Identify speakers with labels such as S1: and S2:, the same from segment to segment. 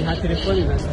S1: Nta telefone gusa.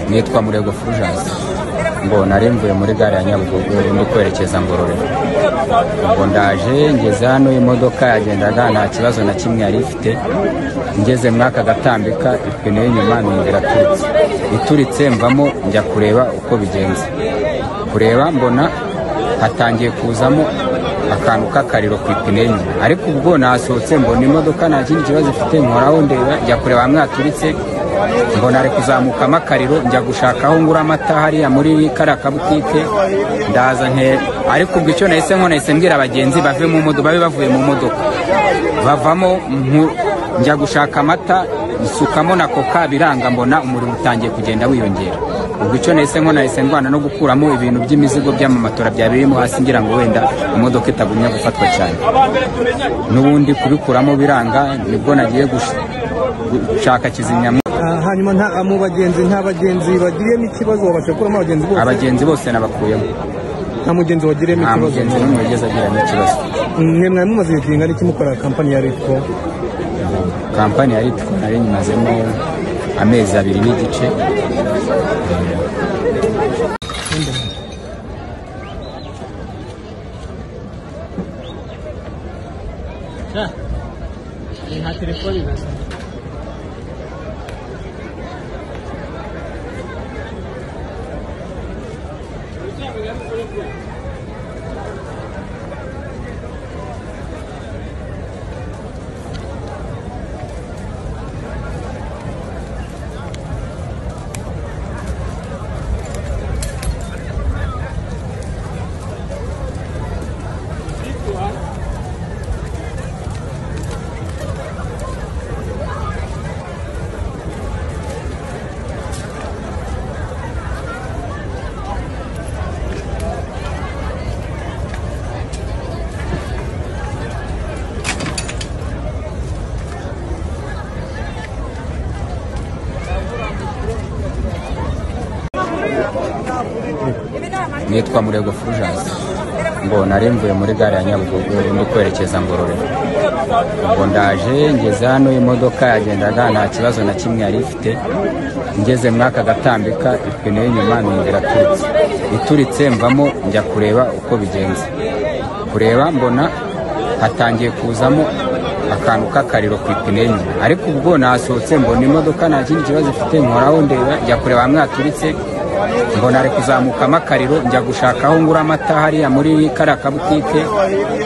S2: Nitwa Murego Fulgence, ngo nari mvuye muri gare ya Nyabugogo ndi kwerekeza Ngororero. Ubwo ndaje ngeze hano, imodoka yagendaga nta kibazo na kimwe yari ifite. Ngeze mwaka gatambika ipine y'inyuma numva iraturitse, ituritse mvamo njya kureba uko bigenze. Kureba mbona hatangiye kuzamo akantu k'akariro ku ipine y'inyuma, ariko ubwo nasohotse mbona imodoka nta kindi kibazo ifite, nkoraho ndeba njya kureba hamwe haturitse, mbona ari kuzamukamo akariro, njya gushaka aho ngura amata hariya muri kariya kabutike, ndaza nke. Ariko ubwo icyo nahise nkora, nahise mbwira abagenzi bave mu modoka, babe bavuye mu modoka bavamo, njya gushaka amata nsukamo na koka, biranga mbona umuriro utangiye kugenda wiyongera. Ubwo icyo nahise nkora, nahise ndwana no gukuramo ibintu by'imizigo by'amamatora byari birimo hasi, ngira ngo wenda imodoka itagumya gufatwa cyane. N'ubundi kubikuramo biranga, nibwo nagiye gushaka kizimyamwoto.
S3: Hanyuma nta mu bagenzi, nta bagenzi bagiriyemo ikibazo, wabasha gukuramo abagenzi bose?
S2: Abagenzi bose nabakuyemo.
S3: Nta mugenzi wagiriyemo
S2: Nta
S3: ikibazo?
S2: mugenzi n'umwe wigeze agiramo ikibazo.
S3: Mwe mwari mumaze igihe kingana iki mukora kampani ya Ritco?
S2: Kampani ya Ritco nari nyimazemo amezi 2 n'igice.
S1: Nta telefone gusa.
S2: Nitwa Murego Fulgence, ngo nari mvuye muri gare ya Nyabugogo ndi kwerekeza Ngororero. Ubwo ndaje ngeze hano, imodoka yagendaga nta kibazo na kimwe yari ifite. Ngeze mwaka gatambika ipine y'inyuma numva iraturitse, ituritse mvamo njya kureba uko bigenze. Kureba mbona hatangiye kuzamo akantu k'akariro ku ipine y'inyuma, ariko ubwo nasohotse mbona imodoka nta kindi kibazo ifite, nkoraho ndeba njya kureba hamwe haturitse, mbona ari kuzamukamo akariro, njya gushaka aho ngura amata hariya muri kariya kabutike,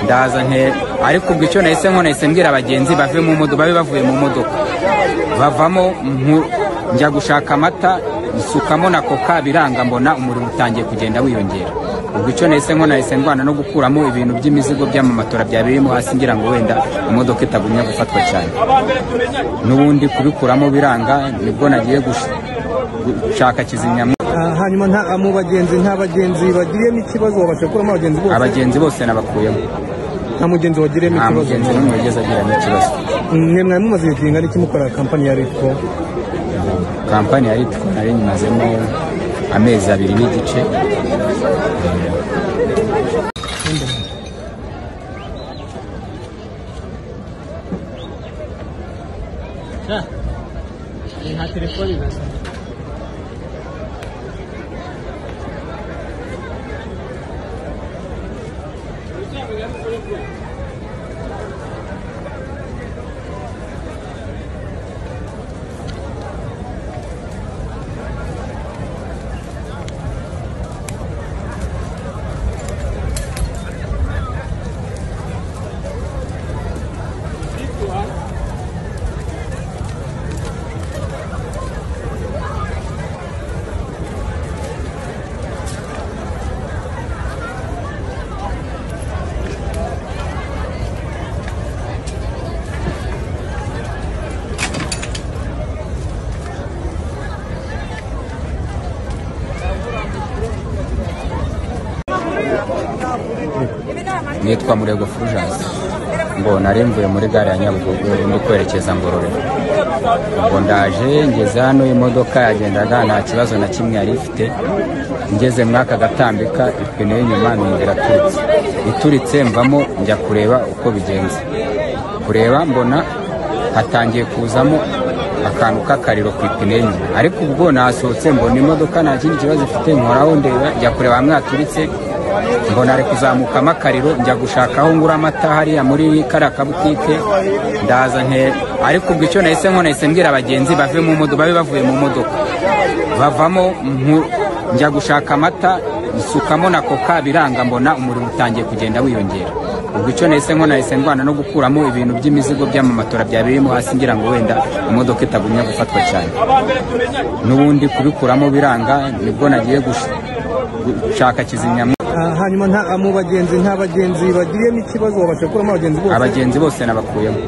S2: ndaza nke. Ariko ubwo icyo nahise nkora, nahise mbwira abagenzi bave mu modoka, babe bavuye mu modoka bavamo, njya gushaka amata nsukamo na koka, biranga mbona umuriro utangiye kugenda wiyongera. Ubwo icyo nahise nkora, nahise ndwana no gukuramo ibintu by'imizigo by'amamatora byari birimo hasi, ngira ngo wenda imodoka itagumya gufatwa cyane. N'ubundi kubikuramo biranga, nibwo nagiye gushaka kizimyamwoto.
S3: Hanyuma nta mu bagenzi, nta bagenzi bagiriyemo ikibazo, wabasha gukuramo abagenzi bose?
S2: Abagenzi bose nabakuyemo.
S3: Nta mugenzi wagiriyemo
S2: Nta
S3: ikibazo?
S2: mugenzi n'umwe wigeze agiramo ikibazo.
S3: Mwe mwari mumaze igihe kingana iki mukora kampani ya Ritco?
S2: Kampani ya Ritco nari nyimazemo amezi 2 n'igice.
S1: Nta telefone gusa.
S2: Nitwa Murego Fulgence. Ngo nari mvuye muri gare ya Nyabugogo ndi kwerekeza Ngororero. Ubwo ndaje ngeze hano, imodoka yagendaga nta kibazo na kimwe yari ifite. Ngeze muri aka gatambika, ipine y'inyuma numva iraturitse. Ituritse mvamo njya kureba uko bigenze. Kureba mbona hatangiye kuzamo akantu k'akariro ku ipine y'inyuma, ariko ubwo nasohotse mbona imodoka nta kindi kibazo ifite, nkoraho ndeba, njya kureba hamwe haturitse, mbona ari kuzamukamo akariro, njya gushaka aho ngura amata hariya muri kariya kabutike, ndaza nke. Ariko ubwo icyo nahise nkora, nahise mbwira abagenzi bave mu modoka, babe bavuye mu modoka, bavamo, njya gushaka amata, nsukamo na koka, biranga, mbona umuriro utangiye kugenda wiyongera. Ubwo icyo nahise nkora, nahise ndwana no gukuramo ibintu by'imizigo by'amamatora byari birimo hasi, ngira ngo wenda imodoka itagumya gufatwa cyane. N'ubundi kubikuramo biranga, nibwo nagiye gushaka kizimyamwoto.
S3: Hanyuma nta mu bagenzi, nta bagenzi bagiriyemo ikibazo? Wabasha gukuramo abagenzi bose?
S2: Abagenzi bose nabakuyemo.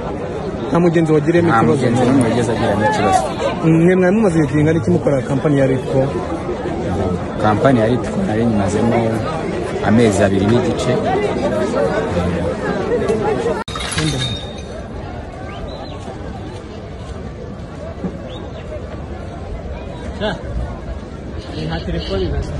S3: Nta mugenzi wagiriyemo
S2: Nta
S3: ikibazo?
S2: mugenzi n'umwe wigeze agiramo ikibazo.
S3: Mwe mwari mumaze igihe kingana iki mukora kampani ya Ritco?
S2: Kampani ya Ritco nari nyimazemo amezi 2 n'igice.
S1: Nta telefone na sa.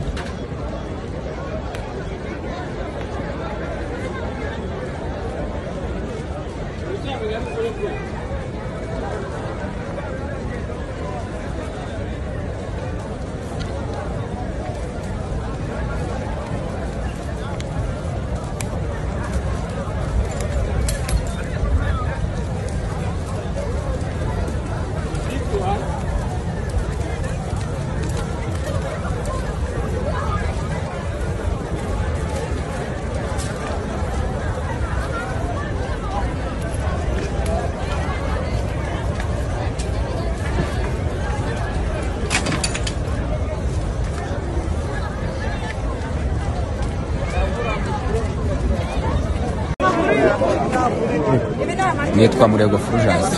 S2: Nitwa Murego Fulgence.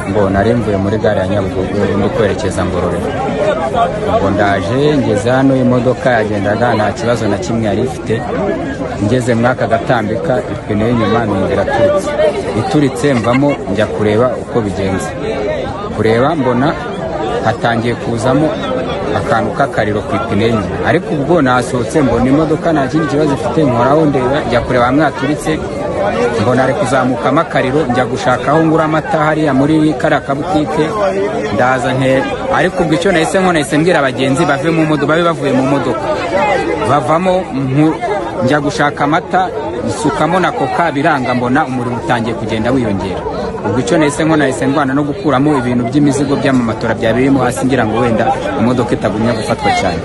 S2: Ngo nari mvuye muri gare ya Nyabugogo ndi kwerekeza Ngororero. Ubwo ndaje ngeze hano, imodoka yagendaga nta kibazo na kimwe yari ifite. Ngeze muri aka gatambika, ipine y'inyuma numva iraturitse. Ituritse mvamo njya kureba uko bigenze. Kureba mbona hatangiye kuzamo akantu k'akariro ku ipine y'inyuma, ariko ubwo nasohotse mbona imodoka nta kindi kibazo ifite, nkoraho ndeba, njya kureba hamwe haturitse, mbona ari kuzamukamo akariro, njya gushaka aho ngura amata hariya muri kariya kabutike, ndaza nke. Ariko ubwo icyo nahise nkora, nahise mbwira abagenzi bave mu modoka, babe bavuye mu modoka, bavamo, njya gushaka amata, nsukamo na koka, biranga, mbona umuriro utangiye kugenda wiyongera. Ubwo icyo nahise nkora, nahise ndwana no gukuramo ibintu by'imizigo by'amamatora byari birimo hasi, ngira ngo wenda imodoka itagumya gufatwa cyane.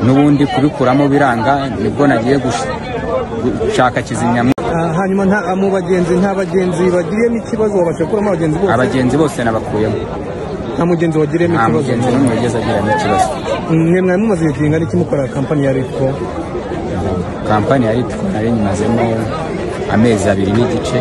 S2: N'ubundi kubikuramo biranga, nibwo nagiye gushaka kizimyamwoto.
S3: Hanyuma nta mu bagenzi, nta bagenzi bagiriyemo ikibazo? Wabasha gukuramo abagenzi bose?
S2: Abagenzi bose nabakuyemo.
S3: Nta mugenzi wagiriyemo
S2: Nta
S3: ikibazo?
S2: mugenzi n'umwe wigeze agiramo ikibazo.
S3: Mwe mwari mumaze igihe kingana iki mukora kampani ya Ritco?
S2: Kampani ya Ritco nari nyimazemo amezi 2 n'igice.